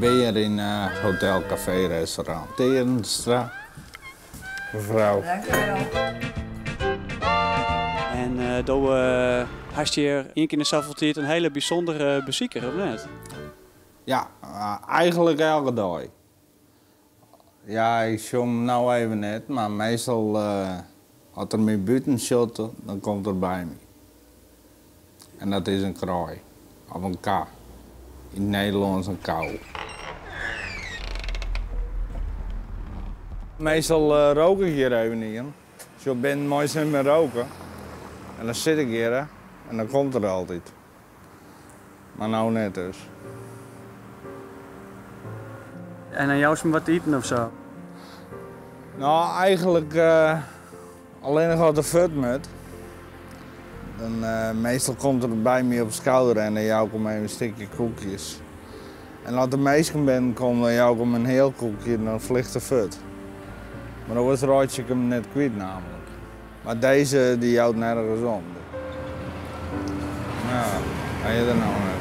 bin hjir yn Hotel Café Restaurant Teernstra. Mevrouw. En do hast hjir ien kear yn de safolle tiid in hiele bysûndere besiker, of net? Ja, eigenlik elke dei. Ja, ik sjoch him no even net, mar meastal as er my bûten sjocht, dan komt er by my. En dat is in kraai, of in ka. Yn it Nederlânsk in kou. Meastal rook ik hjir even ien. Sjoch, binnen meist net mear roke. En dan sit ik hjir en dan komt er altyd. Mar no net dus. En dan joust him wat te iten of sa? No, eigenlik allinnich as er fuort moat. Dan meastal komt er by my op 'e skouder en dan jou ik him even in stikje koekjes. En as der minsken binnen komme, dan jou ik him in heal koekje en dan flicht er fuort. Mar oars reitsje ik him net kwyt namelijk. Mar dizze dy jout nergens om. Ja, hy is der no net.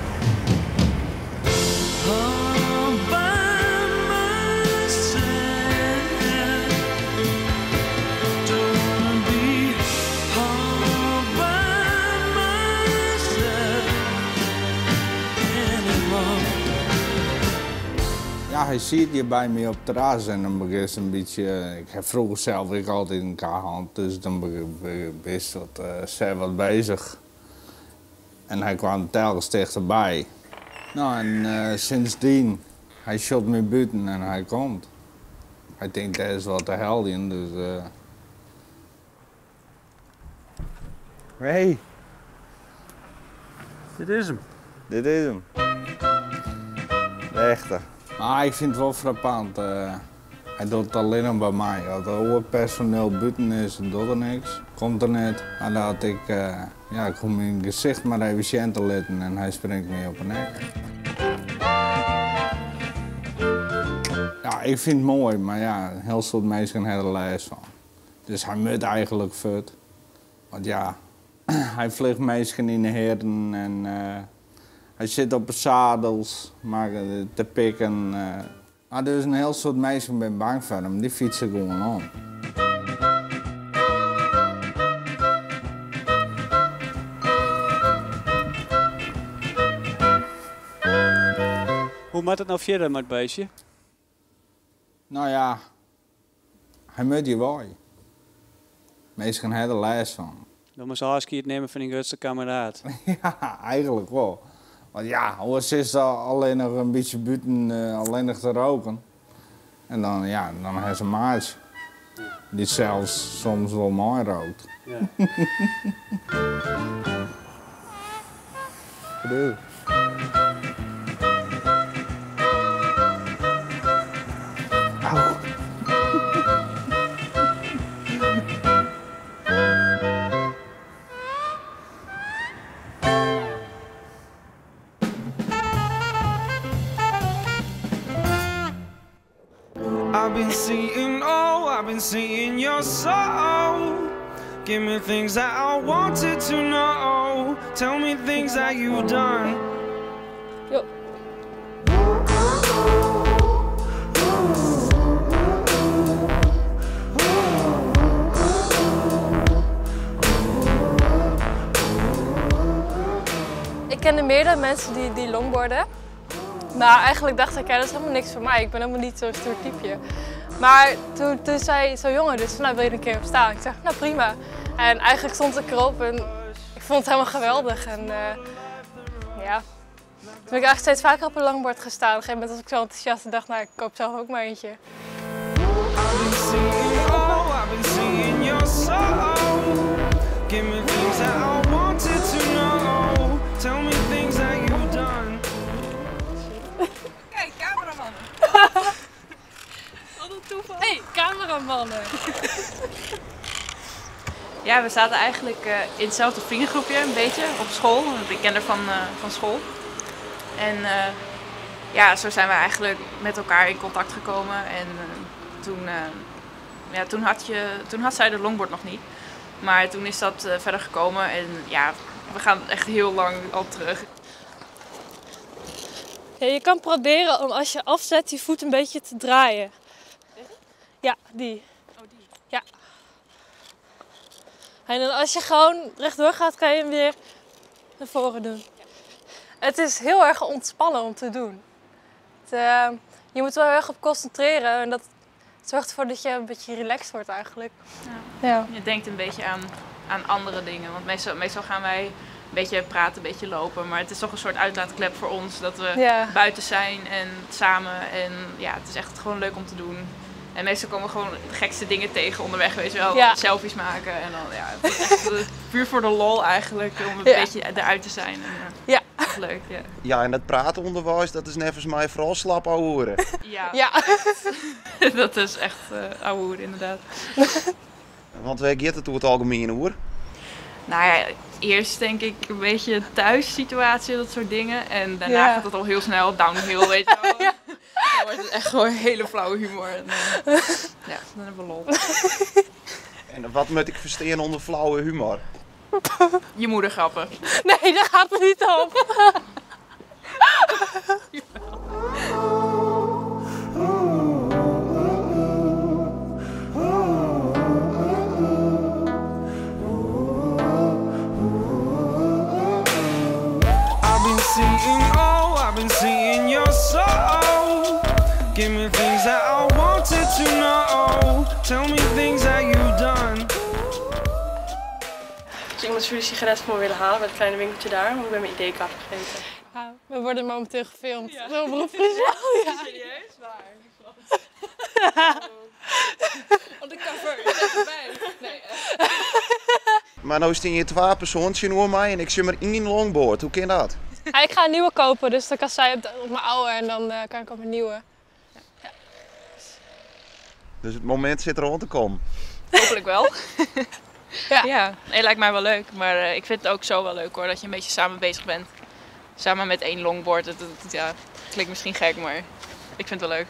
Ja, hy siet hjir by my op it terras en dan begjinst in bytsje, ik ha froeger sels ek altyd in ka hân, dus dan bist wat sels wat bezich. En hy kwam telkens tichterby. No en sindsdien, hy sjocht my bûten en hy komt. Hy tinkt dêr is wat te heljen, dus. Hey. Dit is 'm. Dit is 'm. De echte. Mar ik fyn it wol frappant. Hy docht it allinnich by my. As der oar personeel bûten is, docht er niks. Komt er net. Mar dat ik, ja, ik hoech myn gesicht mar even sjen te litten en hy springt my op 'e nek. Ja, ik fyn it moai, mar ja, in hiel soad minsken ha der lêst fan. Dus hy moat eigenlik fuort. Want ja, hy flicht minsken yn 'e hierren en hy sit op 'e sadels mar te pikken. Mar dus in hiel soad minsken binne bang foar him, dy fytse gewoan om. Hoe moat it no fierder mei it beestje? No ja, hy moat hjir wei. Minsken ha der lêst fan. Do moatst ôfskied nimme fan dyn grutste kammeraat. Ja, eigenlik wol. Want ja, oars sitst allinnich in bytsje bûten allinnich te roken. En dan, ja, dan ha se in maatsje dy't sels soms wol meirookt. Ja. I've been seeing, oh, I've been seeing your soul. Give me things that I wanted to know. Tell me things that you've done. Jo. Ik kende meerdere mensen die longboarden. Maar eigenlijk dacht ik, ja, dat is helemaal niks voor mij. Ik ben helemaal niet zo'n stoer typeje. Maar toen zei zo'n jongen dus van, nou, wil je er een keer op staan? Ik zei, nou prima. En eigenlijk stond ik erop en ik vond het helemaal geweldig. En ja, toen ben ik eigenlijk steeds vaker op een longboard gaan staan. Op een gegeven moment was ik zo enthousiast en dacht, nou, ik koop zelf ook maar eentje. I've been seeing, oh, I've been seeing your soul. Give me things that I wanted to know. Tell me things that you've done. Kijk, cameramannen. Wat een toeval. Hey, cameramannen. Ja, we zaten eigenlijk in hetzelfde vriendengroepje een beetje op school. Want ik ken haar van school. En zo zijn we eigenlijk met elkaar in contact gekomen. En toen had zij de longboard nog niet. Maar toen is dat verder gekomen en we gaan echt heel lang al terug. Ja, je kan proberen om als je afzet je voet een beetje te draaien. Ja, die. Oh, die. Ja. En dan als je gewoon rechtdoor gaat, kan je hem weer naar voren doen. Het is heel erg ontspannen om te doen. Je moet wel heel erg op concentreren en dat zorgt ervoor dat je een beetje relaxed wordt eigenlijk. Ja. Ja. Je denkt een beetje aan andere dingen, want meestal gaan wij een beetje praten, een beetje lopen. Maar het is toch een soort uitlaatklep voor ons dat we buiten zijn en samen. En ja, het is echt gewoon leuk om te doen. En meestal komen we gewoon de gekste dingen tegen onderweg, weet je wel. Ja. Selfies maken en dan, ja, het is echt puur voor de lol eigenlijk, om een beetje eruit te zijn. En, echt leuk, ja. Ja, en dat praten onderwijs, dat is nevens mij vooral slap ouwehoeren. Ja. Ja. Dat is echt ouwehoeren, inderdaad. Want waar gaat het over het algemeen hoor? Nou ja, eerst denk ik een beetje thuissituatie, dat soort dingen. En daarna gaat het al heel snel downhill, weet je wel. Ja. Dan wordt het echt gewoon hele flauwe humor. En ja, dan hebben we lol. En wat moet ik verstaan onder flauwe humor? Je moeder grappen. Nee, daar gaat het niet om. I've been seeing, oh, I've been seeing your soul. Give me things that I wanted to know. Tell me things that you've done. Dus iemand zou een sigaret voor me willen halen bij het kleine winkeltje daar, want ik ben mijn ID-kaart vergeten. Ja, we worden momenteel gefilmd. Ja. Door Omroep Friesland. Ja. Serieus? Waar? Op de cover, ik erbij. Nee, Maar nou staan je twee persoontjes voor mij en ik zit maar in longboard. Hoe kan dat? Ja, ik ga een nieuwe kopen, dus dan kan zij op mijn oude en dan kan ik op mijn nieuwe. Ja. Dus het moment zit er aan te komen. Hopelijk wel. Ja. Ja, nee, lijkt mij wel leuk. Maar ik vind het ook zo wel leuk hoor, dat je een beetje samen bezig bent. Samen met één longboard. Het klinkt misschien gek, maar ik vind het wel leuk.